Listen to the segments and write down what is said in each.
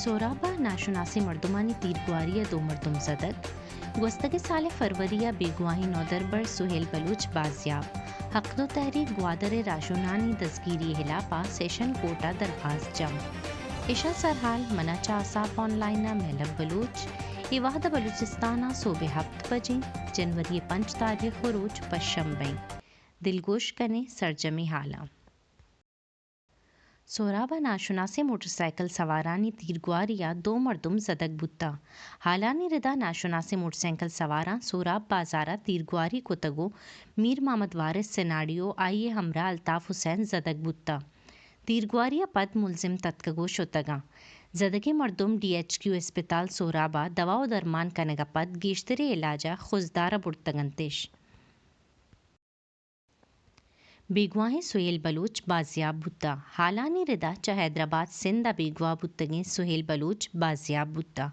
سوراب ءَ ناشناسیں مردمانی تیرگواری ءَ دو مردم زدگ۔ گوستگیں سال ءِ فروری ءَ بیگواہیں نودربر سہیل بلوچ بازیاب۔ حق دو تحریک گوادر ءِ راہشونانی دزگیری ءِ ہلاپ ءَ سیشن کورٹ ءَ درخواست جم۔ ایشاں سرحال منا چہ آساپ آن لائن ءَ مہلب بلوچ۔ اے وہد ءَ بلوچستان ءَ سہب ءِ ہپت بجیں، جنوری ءِ پنچ تاریخ ءُ روچ پشنبہ ایں۔ دلگوش کنیں سرجمیں حالاں۔ سہراب ءَ ناشناسیں موٹر سائیکل سوارانی تیرگواری ءَ دو مردم زدگ بوتاں۔ حالانی ردا ناشناسیں موٹر سائیکل سواراں سہراب بازار ءَ تیرگواری کتگ ءُ میر محمد وارث سناڑی ءُ آئی ءِ ہمراہ الطاف حسین زدگ بوتاں۔ تیرگواری ءَ پد ملزم تتکگ ءُ شتگاں۔ زدگیں مردم ڈی ایچ کیو اسپتال سہراب ءَ دوا ءُ درمان کنگ ءَ پد گیشتریں علاج ءَ خضدار ءَ برتگ انت اش۔ بیگواہیں سہیل بلوچ بازیاب بوتہ۔ حالانی ردا چہ حیدرآباد سندھ ءَ بیگواہ بوتگیں سہیل بلوچ بازیاب بوتہ۔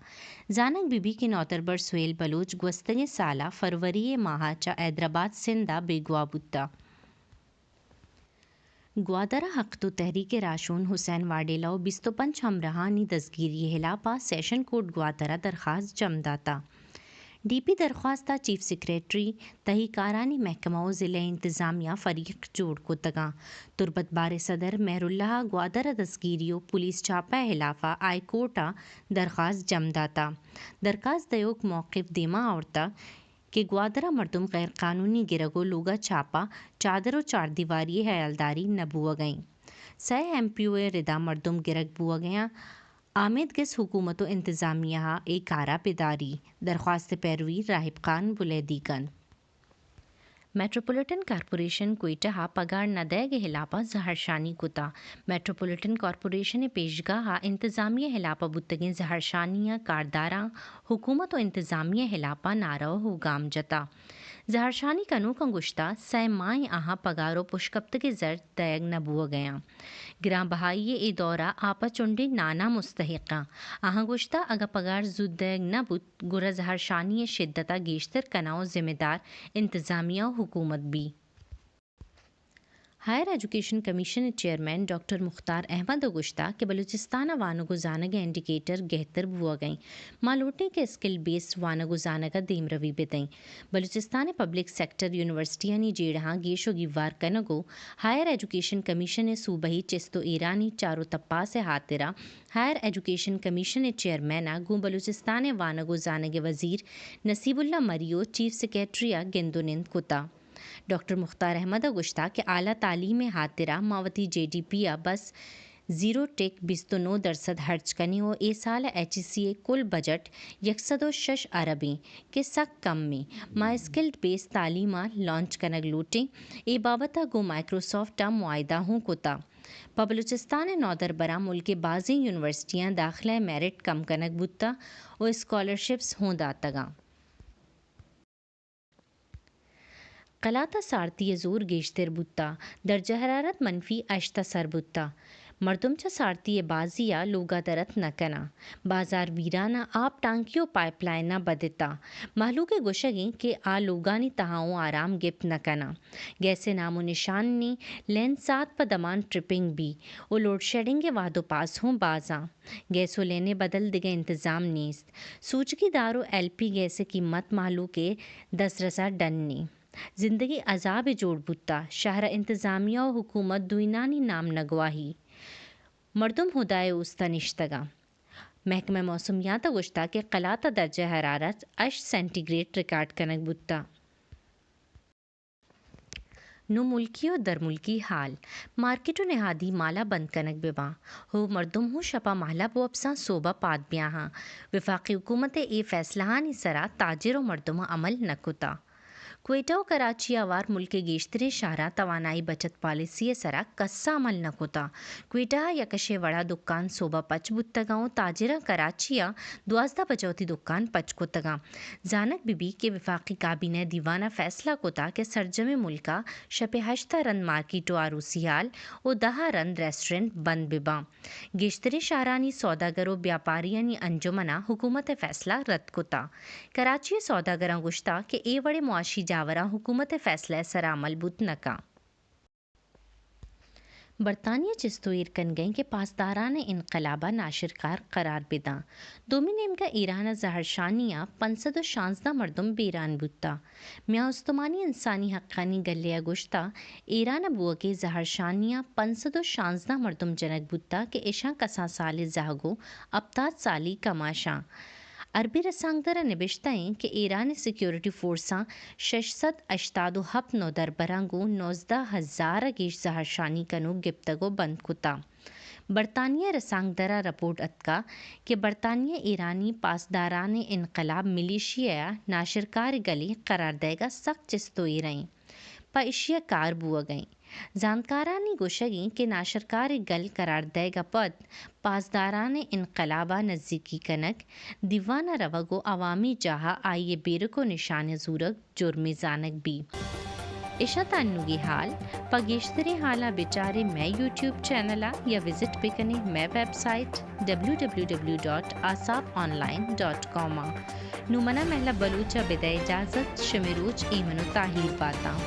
زانگ بہ بیت کہ نودربر سہیل بلوچ گوستگیں سال ءَ فروری ءِ ماہ ءَ چہ حیدرآباد سندھ ءَ بیگواہ بوتہ۔ گوادر ءَ حق دو تحریک ءِ راہشون حسین واڈیلہ ءُ بیست ءُ پنچ ہمراہانی دزگیری ءِ ہلاپ ءَ سیشن کورٹ گوادر ءَ درخواست جم داتہ۔ ڈی پی درخواست ءَ چیف سیکرٹری، تہی کارانی محکمہ ءُ ضلع انتظامیہ فریق جوڑ کتگاں۔ تربت بار ءِ صدر مہراللہ ءَ گوادر ءَ دزگیری ءُ پولیس چھاپہ ءِ ہلاف ءَ ہائی کورٹ ءَ درخواست جم داتہ۔ درخواست دئیوک موقف دیما آورتہ کہ گوادر ءَ مردم غیر قانونی گرگ ءُ لوگ ءَ چھاپہ، چادر ءُ چاردیواری ءِ ہیالداری نہ بوگ ءَ ایں۔ سئے ایم پی او ءِ ردا مردم گرگ بوگ ءَ آں۔ آمید گس حکومت ءُ انتظامیہ ءَ اے کار ءَ بداری۔ درخواست ءِ پیروی راہب خان بلیدی کنت۔ میٹروپولیٹن کارپوریشن کوئٹہ ءَ پگار نہ دئیگ ءِ ہلاپ ءَ زہرشانی کتہ۔ میٹروپولیٹن کارپوریشن ءِ پیشگاہ ءَ انتظامیہ ءِ ہلاپ ءَ بوتگیں زہرشانی ءَ کارداراں حکومت ءُ انتظامیہ ءِ ہلاپ ءَ نعرہ ءُ گام جتہ۔ زہرشانی کنوکاں گوشتہ، سئے ماہیں آہاں پگار ءُ پشکپتگیں زر دئیگ نہ بوگ ءَ آں۔ گران بہائی ءِ اے دور ءَ آ پہ چنڈیں نان ءَ مستحق آں۔ آہاں گوشتہ، اگاں پگار زوت دئیگ نہ بوت، گڑا زہرشانی ءِ شدت ءَ گیشتر کناں ءُ ذمہ دار انتظامیہ ءُ حکومت بی۔ ہائر ایجوکیشن کمیشن ءِ چیئرمین ڈاکٹر مختار احمد ءَ گوشتہ کہ بلوچستان ءَ وانگ ءُ زانگ ءِ انڈیکیٹر گہتر بوگ ءَ ایں۔ ما لوٹیں کہ اسکل بیسڈ وانگ ءُ زانگ ءَ دیمروی بدئیں۔ بلوچستان ءِ پبلک سیکٹر یونیورسٹیانی جیڑہاں گیش ءُ گیوار کنگ ءُ ہائر ایجوکیشن کمیشن ءِ صوبائی چست ءُ ایرانی چار ءُ تپاس ءِ ہاترا ہائر ایجوکیشن کمیشن ءِ چیئرمین ءَ گوں بلوچستان ءِ وانگ ءُ زانگ ءِ وزیر نصیب اللہ مری ءُ چیف سیکرٹری ءَ گند ءُ نند کتہ۔ ڈاکٹر مختار احمد ءَ گوشتہ کہ اعلیٰ تعلیم ءِ ہاترا ما وتی جے ڈی پی ءَ بس زیرو ٹک بیست ءُ نو درسد ہرچ کنیں ءُ اے سال ءَ ایچ ای سی ءِ کل بجٹ یک سد ءُ شش ارب ایں کہ سک کم ایں۔ ما اسکلڈ بیس تعلیم ءَ لانچ کنگ لوٹیں۔ اے بابت ءَ گوں مائیکروسافٹ ءَ معاہدہ ہوں کتہ۔ پہ بلوچستان ءِ نودربراں ملک ءِ بازیں یونیورسٹیاں داخلہ ءِ میرٹ کم کنگ بوتہ ءُ اسکالرشپس ہوں داتگاں۔ قلات ءَ سارتی ءِ زور گیشتر بوتہ، درجہ حرارت منفی ہشت ءَ سر بوتہ۔ مردم چہ سارتی ءِ بازی ءَ لوگ ءَ در اتک نہ کناں۔ بازار ویران ءَ، آپ ٹانکی ءُ پائپ لائناں بدتہ۔ مہلوک ءِ گوشگ ایں کہ آ لوگانی تہا اوں آرام گپت نہ کناں۔ گیس ءِ نام ءُ نشان نیں، لین ساعت پہ دمان ٹرپنگ بی ءُ لوڈشیڈنگ ءِ وہد ءُ پاس ہوں باز آں۔ گیس ءُ لین ءِ بدل دگہ انتظام نیست۔ سوچگی دار ءُ ایل پی گیس ءِ قیمت مہلوک ءِ دسترس ءَ ڈن نیں۔ زندگی عذابے جوڑ بوتہ۔ شہر ءِ انتظامیہ ءُ حکومت دوئینانی نام نگواہی۔ مردم ہدا ءِ اوست ءَ نشتگاں۔ محکمہ موسمیات ءَ گوشتہ کہ قلات ءَ درجہ حرارت ہشت سینٹی گریڈ ریکارڈ کنگ بوتہ۔ نوں ملکی ءُ درملکی حال۔ مارکیٹ ءُ نہادی مال ءَ بند کنگ بہ باں۔ ہو مردم ہوں شپ ءَ مہلب وپساں سہب ءَ پاد بیاہاں۔ وفاقی حکومت ءِ اے فیصلہانی سرا تاجر ءُ مردماں عمل نہ کتہ۔ کوئٹہ ءُ کراچی ءَ ہوار ملک ءِ گیشتریں شہراں توانائی بچت پالیسی ءِ سرا کس ءَ عمل نہ کتہ۔ کوئٹہ ءَ یکشے وڑا دکان سہب ءَ پچ بوتگاں ءُ تاجراں کراچی ءَ دوازدہ بجہ وتی دکان پچ کتگاں۔ زانگ بہ بیت کہ وفاقی کابینہ ءِ دیوان ءَ فیصلہ کتہ کہ سرجمیں ملک ءَ شپ ءِ ہشت ءَ رند مارکیٹ ءُ آروسی ہال ءُ دہ ءَ رند ریسٹورنٹ بند بہ باں۔ گیشتریں شہرانی سوداگر ءُ بیاپاریانی انجمن ءَ حکومت ءِ فیصلہ رد کتہ۔ کراچی ءِ سوداگراں گوشتہ کہ اے وڑیں معاشی جاوراں حکومت ءِ فیصلہ ءِ سرا عمل بوت نہ کنت۔ برطانیہ چست و ایر کنگ ءَ اِنت کہ پاسداران ءِ انقلاب ءَ ناشرکار قرار بداں۔ دومی نیمگ ءَ ایران ءَ زہرشانی ءَ پنچ سد و شانزدہ مردم بیران بوتہ۔ میان استمانی انسانی حقانی گلے ءَ گوشتہ، ایران ءَ بوگی زہرشانی ءَ پنچ سد و شانزدہ مردم جنگ بوتہ کہ اشاں کسان سال ءِ زہگ و ہپتاد سالی کماشاں۔ عربی رسانکدر ءَ نبشتہ ایں کہ ایران ءِ سیکورٹی فورساں شش سد ہشتاد و ہپت نودربراں گوں نوزدہ ہزار ءَ گیش زہرشانی کنوک گپتگ و بند کتہ۔ برطانیہ ءِ رسانکدر ءَ رپورٹ اتکہ کہ برطانیہ ایرانی پاسداران انقلاب ملیشیا ءَ ناشرکار گلے قرار دئیگ ءَ سک چست و ایر ایں، پہ اشی ءَ کار بوگ ءَ ایں۔ زانتکارانی گوشگ ایں کہ ناشرکار گل قرار دئیگ ءَ پد پاسداران انقلاب ءَ نزیکی کنگ، دیوان ءَ روگ و عوامی جاہ ءَ آئی ءِ بیرک و نشان ءَ زورگ جرمے زانگ بی۔ اش ات انوگی حال۔ پہ گیشتریں حالاں بچارے مئے یوٹیوب چینل ءَ یا وزٹ بکنے مئے website W W W dot Asaap online dot com ءَ۔ نوں منا مہلب بلوچ ءَ بدئے اجازت، شمے روچ ایمن و تاہیر باتاں۔